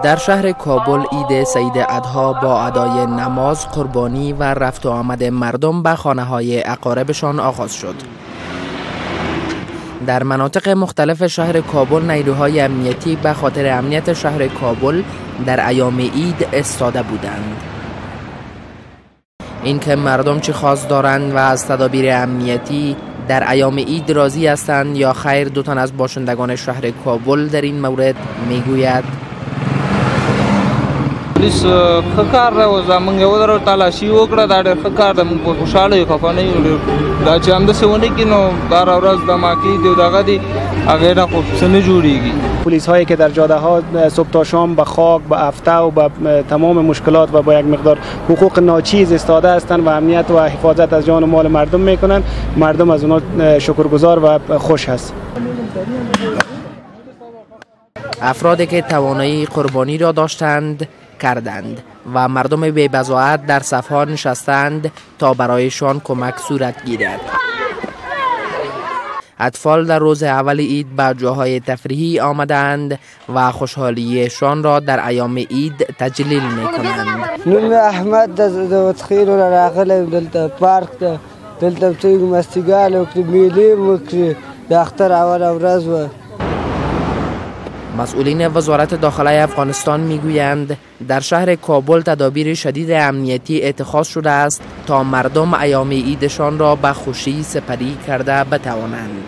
در شهر کابل عید سعید اضحی با ادای نماز، قربانی و رفت و آمد مردم به خانه های اقاربشان آغاز شد. در مناطق مختلف شهر کابل نیروهای امنیتی به خاطر امنیت شهر کابل در ایام عید استاده بودند. اینکه مردم چه خواست دارند و از تدابیر امنیتی در ایام عید راضی هستند یا خیر، دو تن از باشندگان شهر کابل در این مورد میگوید: پولیس ښه کار دی، اوس دا موږ یې ودرول، تالاشي وکړه، دا ډېر ښه کار دی، موږ په خوشحاله یو، خفه نه یو ډېر. دا چې همداسې ونه کړي نو هره ورځ دماکې دي او دغه دي، هغې نه خو څه نه جوړیږي. پلیس هایی که در جاده ها صبح تا شام به خاک، به افته و به تمام مشکلات و با یک مقدار حقوق ناچیز استاده هستند و امنیت و حفاظت از جان و مال مردم میکنند، مردم از اونا شکرگزار و خوش هست. افرادی که توانایی قربانی را داشتند کردند و مردم بی بضاعت در صفها نشستند تا برایشان کمک صورت گیرد. اطفال در روز اول عید به جاهای تفریحی آمدند و خوشحالیشان را در ایام عید تجلیل میکنند. نوم احمد د وتخیلو نه راغلی یم، دلته پارک ته، دلته څوک مستیګان وکړي، میلې وکړي، د اختر اوله ورځ وه. مسئولین وزارت داخله افغانستان میگویند در شهر کابل تدابیر شدید امنیتی اتخاذ شده است تا مردم ایام عیدشان را به خوشی سپری کرده بتوانند.